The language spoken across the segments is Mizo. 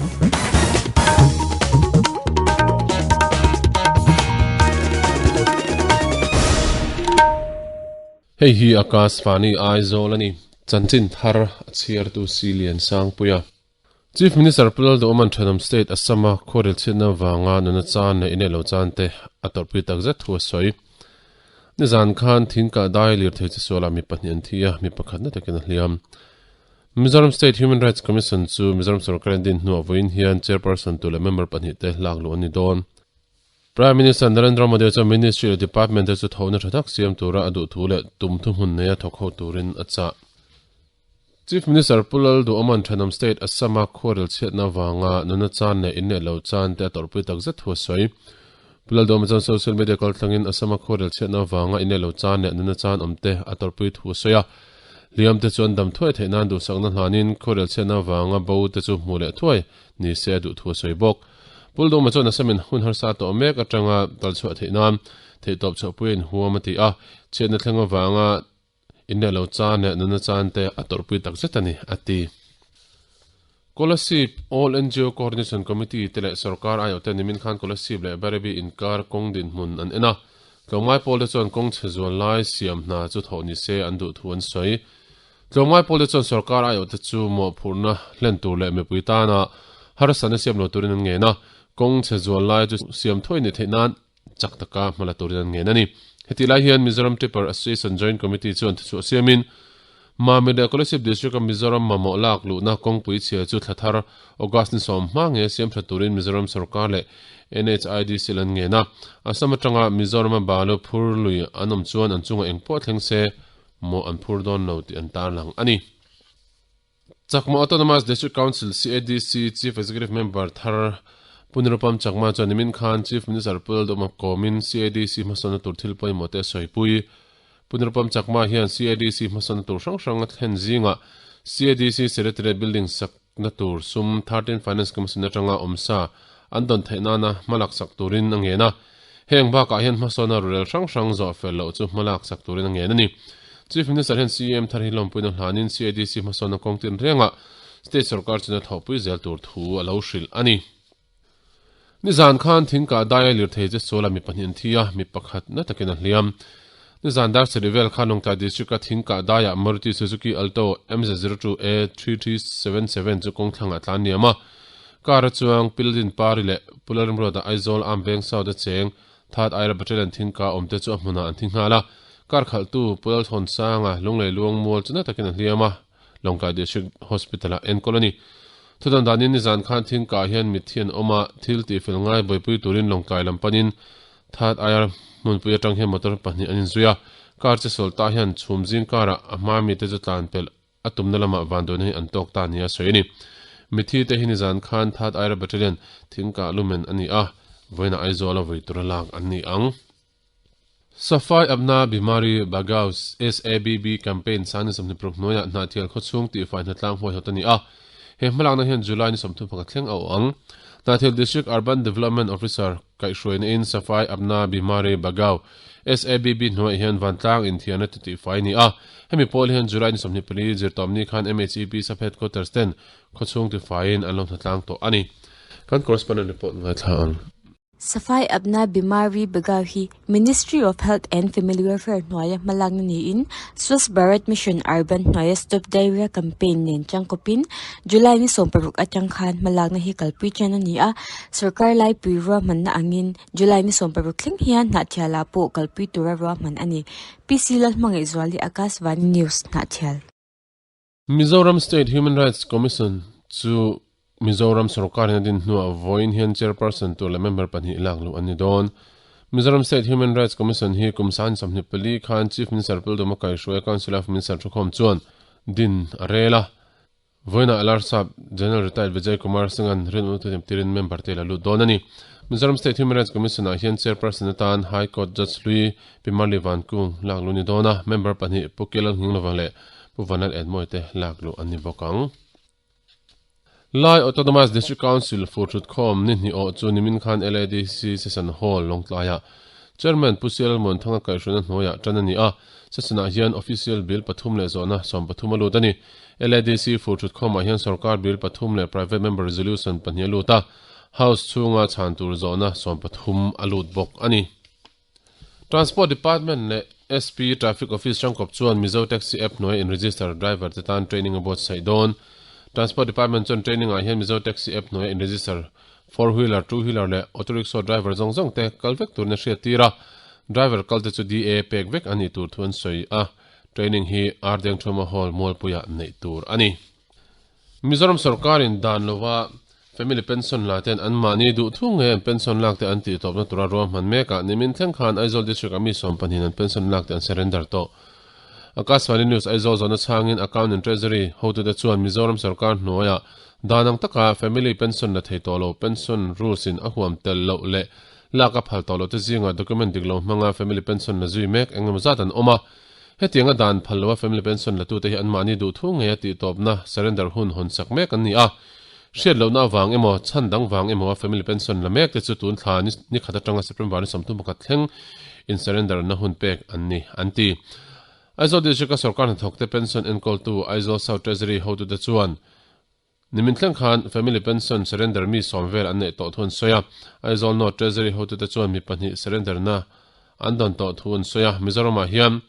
Hei hi Akashvani Aizawl a ni. Chanchin thar a chhiartu Si Lian Sangpuia. Chief Minister Pu Lalduhawman Thenawm State Assam-a khuarel chhiatna vanga nuna chan leh ineh lo chan te a tawrhpui takzet thu a sawi. Nizan khan thingkah dai lirthei che sualah mi pahnih an thi a, mi pakhat na takin a hliam. Mizoram State Human Rights Commission chu Mizoram sorkar in din hnuah vawiin hian Chairperson tur leh member pahnih te lak luh an ni dawn. Prime Minister Narendra Modi chuan Ministry leh Department te chu thawhna tha tak siam tura a duh thu leh tum thuhmun neia thawk ho turin a chah. Chief Minister Pu Lalduhawman Thenawm State Assam-a khuarel chhiatna avanga nuna chan leh inneih lo chan te a tawrhpui tak zet thu a sawi. Pu Lalduhawma chuan social media kaltlangin Assam-a khuarel chhiatna avanga inneih lo chan leh nuna chan awm te a tawrhpui thu a sawi a. Hliam te chuan dam thuai theih nan duhsakna hlanin khuarel chhiatna avanga bo te chu hmuh leh thuai ni se a duh thu a sawi bawk. Pu Lalduhawma chuan Assam-in hun harsa tawh mek atanga talchhuah theih nan theihtawp chhuahpui a inhuam a ti a. Chhiatna thleng avanga Inneih lo chan leh nunna chan te a tawrhpui tak zet a ni, a ti. Kolasib All NGO Coordination Committee te leh sorkar aiawhte nimin khan Kolasib leh Bairabi inkar kawng dinhmun an en a. Tlawmngai pawlte chuan kawng chhe zual lai siam hna chu thawh ni se an duh thu an sawi. Tlawmngai pawlte chuan sorkar aiawhte chu mawhphurhna hlen tur leh mipui tana harsatna siam lo turin an ngen a. Kawng chhe zual lai chu siam thuai ni theih nan chak taka hma la turin an ngen a ni. Hetih lai hian Mizoram Tipper Association Joint Committee chuan thuchhuah siamin Mamit leh Kolasib District-a Mizoram mamawh lak luhna kawngpui chhia chu thla thar August ni sawm hma nge siam tha turin Mizoram sorkar leh NHIDC an ngen a. Assam atanga Mizorama balu phur lui an awm chuan an chungah engpawh thleng se mawh an phur dawn lo tih an tarlang a ni. Chakma Autonomous District Council, CADC, Chief Executive Member thar Pu Nirupam Chakma chuan nimin khan Chief Minister Pu Lalduhma kawmin CADC hmasawnna tur thil pawimawh te a sawipui. Pu Nirupam Chakma hian CADC hmasawnna tur hrang hrang a thlen zingah CADC Secretariat Building sakna tur sum 13 Finance Commission atanga awmsa an dawn theih nana hmalak sak turin a ngen a. Heng bakah hian hmasawnna rurel hrang hrang zawh fel loh chu hmalak sak turin a ngen a ni. Chief Minister hian CEM thar hi lawmpuina hlanin CADC hmasawnna kawng tin rengah State sorkar chuna thawhpui zel tur thu a lo hrilh a ni. Nizan khan thingkah daia lirthei che suala mi pahnih an thi a, mi pakhat na takin a hliam. Nizan dar sarih vel khan Lawngtlai District-a thingkah daiah Maruti Suzuki Alto MZ02A3377 chu kawngthlangah tlan niam a. Car a chuang Pildin Pari leh Pularim Road-ah Aizawl Arm Veng South a cheng Third Aira Battalion thingka awmte chu a hmunah an thi nghal a. Car khalhtu Pulal Thawnsanga Lunglei Luangmual chu na takin a hliam a, Lawngtlai District Hospital-ah enkawl a ni. Thudan danin nizan khan thingkaah hian mitthi an awm a, thil tihfel ngai buaipui turin Lawngtlai lam panin Third Air hmunpui atang hian motor pahnih an inzui a, car che sawl ta hian chhum zing karah a hma mite chu tlan pelh a tumna lamah vanduaina hi an tawk ta nia sawi a ni. Mithi te hi nizan khan Third Air Battalion thingkah lumen a ni a, vawiinah Aizawl a vui tura lak an ni ang. Safai Apna Bimari Bhagao, SABB, campaign sang ni 26 hnuaiah Hnahthial khawchhung tihfai hnatlang huaihawt a ni a, he hmalakna hian July ni 31 thleng a awh ang. Hnahthial District Urban Development Officer kaihhruaina in Safai Apna Bimari Bhagao, SABB, hnuaiah hian vantlang inthiarna ti tihfai a ni a, hemi pawl hian July ni 24 zirtawpni khan MHEP Sub Headquarters ten khawchhung tifaiin an lo hnatlang tawh a ni. Kan correspondent report ngaithla ang. Safai Apna Bimari Bhagao hi Ministry of Health and Family Welfare hnuaia hmalakna niin Swachh Bharat Mission Urban hnuaia Stop Diarrhea Campaign nen changkawpin July ni 16 atang khan hmalakna hi kalpui chen a ni a, sorkar laipui ruahmanna angin July ni 16 thleng hian Hnahthialah pawh kalpui tura ruahman a ni. PC Lalhmangaihzuali Akashvani News, Hnahthial. Mizoram State Human Rights Commission chu Mizoram sorkarin a din hnuah vawiin hian chairperson tur leh member pahnih lak luh an ni dawn. Mizoram State Human Rights Commission hi kum sangin 24 khan Chief Minister Pulduma Kaihruai Council of Minister thukhawm chuan din a rel a. Vawiinah Larsap General Retired Vijay Kumar Singh-a'n rinawm thutiam tirin member te la lut dawn a ni. Mizoram State Human Rights Commission-ah hian chairperson atan High Court Judge hlui Pi Marli Vankung lak luh a ni dawn a, member pahnih Pu Kelal Nghinglova leh Pu Vanlal Edmawii te lak luh an ni bawk ang. Lai Autonomous District Council fur thutkhawm ni hnih awh chu nimin khan LADC Session Hall Lawngtlaiah Chairman Pu CL Muanthanga kaihhruaina hnuaiah tan a ni a, session-ah hian Official Bill pathum leh zawhna 30 a lut a ni. LADC fur thutkhawmah hian Sorkar Bill pathum leh Private Member Resolution pahnih a lut a, House chhunga chhan tur zawhna 30 a lut bawk a ni. Transport Department leh SP Traffic Office tangkawp chuan Mizo Taxi App hnuaia in-register driver te tan training a buatsaih dawn. Transport Department chuan training ah hian Mizo Taxi App hnuaia in-register four wheeler, two wheeler leh auto rickshaw driver zawng zawng te kal vek turin a hriattir a, driver kal te chu DA pek vek a nih tur thu an sawi a, training hi Ardengthuma Hall Mualpuiah neih tur a ni. Mizoram sorkarin dan lova family pension la ten anmahni duh thu nge an pension lak te an tih tawpna tura ruahman mekah nimin thleng khan Aizawl District ah mi sawmpahnihin an pension lak te an surrender tawh. Akashvani News Aizawl zawhna chhangin Account and Treasury hotute chuan Mizoram sorkar hnuaiah dan ang taka family pension la thei tawh lo pension rules in a huam tel loh leh lak a phal tawh loh te zingah document dik lo hmanga family pension la zui mek engemaw zat an awm a. Hetianga dan phal loa family pension latute hi anmahni duh thu ngei a tihtawpna surrender hun hawn sak mek an ni a. Hriat lohna avang emaw, chhan dang vang emaw a family pension la mek te chu tun thla ni khat atanga September ni 31 thleng in surrender na hun pek an ni, an ti. Aizawl District-a sorkar hnathawkte pension enkawltu Aizawl South Treasury hotute chuan Nimin thleng khan Family Pension surrender mi sawm vel an neih tawh thu an sawi a, Aizawl North Treasury hotute chuan mi pahnih surrender na an dawn tawh thu an sawi a, Mizoramah hian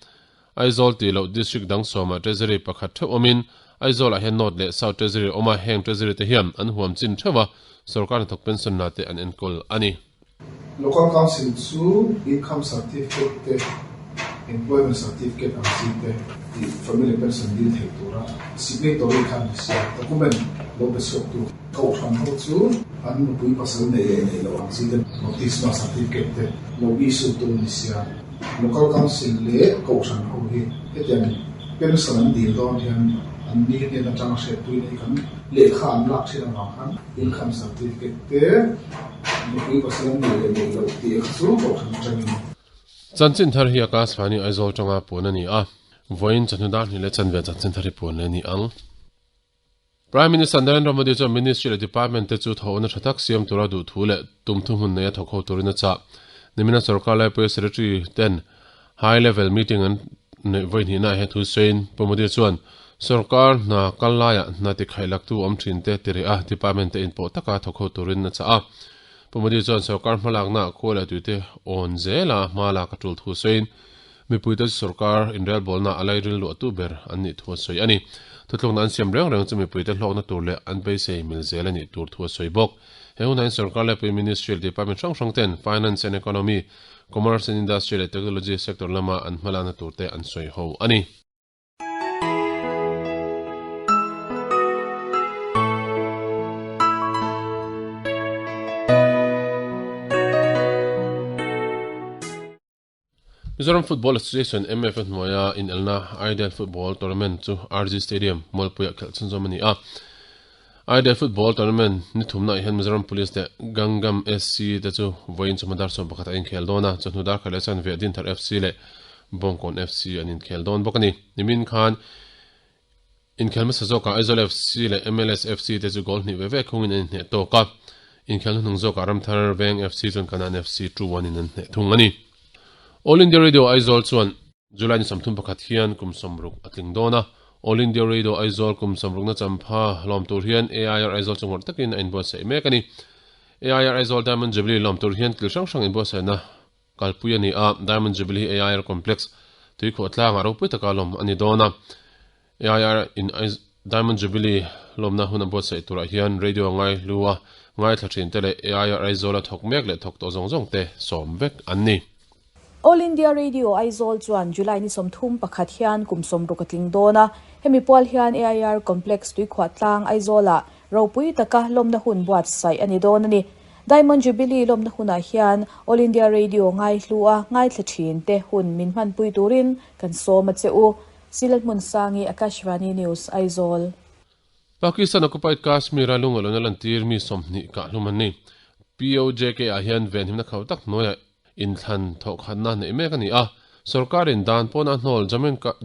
Aizawl tih loh District dang sawmah Treasury pakhat theuh awmin Aizawlah hian North leh South Treasury a awm a, heng Treasury te hian an huam chin theuh a, sorkar hnathawk pension la te an enkawl a ni. Local Council chu Income Certificate te, Employment Certificate ang chi te tih family pension dil theih tura signatory kha ni sia, document lo pe chhuak tu. Kohhran ho chu an nupui pasal nei leh nei loh ang chi te baptisma certificate te lo issue tu ni sia. Local Council leh Kohhran ho hi hetiang pension an dil dawn hian an ni hnen atanga hriatpui nei kan lehkha an lak thin avang khan Income Certificate te Nupui pasal an neih leh neih loh tih kha chu kohhran atangin. Chanchin thar hi Akashvani Aizawl tanga puan a ni a, vawiin chawhnu dar hnih leh chanve chanchin thar hi puan leh a ni ang. Prime Minister Narendra Modi chuan Ministry leh Department te chu thawhna tha tak siam tura duh thu leh tum thuhmun neia thawk ho turin a chah. Nimina sorkar laipuia Secretary ten High Level Meeting an neih vawi hnihnaah hian thu sawiin Pu Modi chuan sorkar hna kal laiah hna tikhaih laktu awm thin te ti reh a, department te inpawh taka thawk ho turin a chah a. Pu Modi chuan sorkar hmalaknaah khua leh tuite awn zela hma lak a tul thu sawiin mipuite chu sorkar inrelbawlnaah a lairil luahtu ber an nih thu a sawi a ni. Thuthlukna an siam reng reng chu mipuite hlawkna tur leh an beisei mil zel a nih tur thu a sawi bawk. He hunah hian sorkar laipui ministry leh department hrang hrang ten Finance and Economy, Commerce and Industry leh Technology sector lama an hmalakna tur te an sawi ho a ni. Mizoram Football Association, MFA, hnuaia inelna Ideal Football Tournament chu RG Stadium, Mualpuiah khelh chhunzawm a ni a. Ideal Football Tournament ni thumnaah hian Mizoram Police leh Gangam SC te chu vawiin chawhma dar 11 a inkhel dawn a, chawhnu dar khat leh chuan Veh Dinthar FC leh Bawngkawn FC an inkhel dawn bawk a ni. Nimin khan inkhel hmasa zawkah Aizawl FC leh MLS FC te chu goal hnih ve ve khungin an inhneh tawk a, inkhel hnuhnung zawkah Ramthar Veng FC chuan Kanan FC 2-1 in an hneh thung a ni. All India Radio Aizawl chuan July ni 31 hian kum sawmruk a tling dawn a, All India Radio Aizawl kum sawmrukna champha lawm tur hian AIR Aizawl chu ngawrh takin a inbuatsaih mek a ni. AIR Aizawl Diamond Jubilee lawm tur hian kil hrang hrang inbuatsaihna kalpui a ni a, Diamond Jubilee AIR Complex tuikhuah tlangah ropui taka lawm a ni dawn a. AIR in Diamond Jubilee lawmna hun a buatsaih turah hian radio ngaihlu a ngaithla thin te leh AIR Aizawl a thawk mek leh thawk tawh zawng zawng te sawm vek an ni. All India Radio Aizawl chuan July ni 31 hian kum 60 a tling dawn a, hemi pual hian AIR Complex Tuikhuah tlang Aizawlah ropui taka lawmna hun buatsaih a ni dawn a ni. Diamond Jubilee lawmna hunah hian All India Radio ngaihlu a ngaithla thin te hun min hmanpui turin kan sawm a che u. Silat Hmunsangi, Akashvani News, Aizawl. Pakistan occupied Kashmir-a lungalawna lantir mi 20 kah hlum an ni. POJK-ah hian venhimna khauh tak hnuaiah inthlan thawhkhatna neih mek a ni a. Sorkarin dan pawna hnawl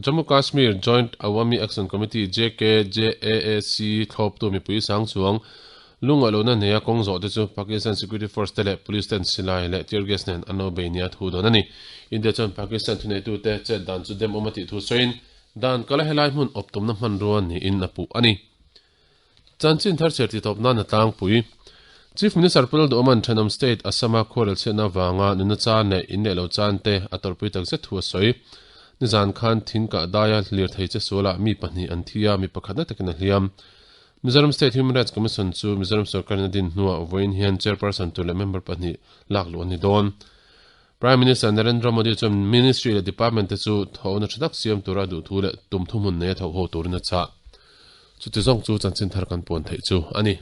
Jammu Kashmir Joint Awami Action Committee, JKJAAC, thlawptu mipui sang chuang Lungaih lohna hneia kawng zawh te chu Pakistan Security Force te leh Police ten silai leh tear gas nen an lo bei nia thu dawn a ni. India chuan Pakistan thuneitute chet dan chu demawm a tih thu sawiin dan kala helai hmun awp tumna hmanrua niin a puh a ni. Chanchin thar chhiar titawp nan a tlangpui. Chief Minister Pu Lalduhawma'n thenawm state Assam-a khuarel chhiatna avanga nunna chan leh in leh lo chan te a tawrhpui takzet thu a sawi. Nizan khan thing kah daia lirthei che sualah mi pahnih an thi a, mi pakhatna takin a hliam. Mizoram State Human Rights Commission chu Mizoram sorkarin a din hnuah vawiin hian chairperson tur leh member pahnih lak luh a ni dawn. Prime Minister Narendra Modi chuan Ministry leh Department te chu thawhna tha tak siam tura a duh thu leh tum thuhmun neia thawk ho turin a chah. Chuti zawng chu chanchin thar kan puan theih chu a ni.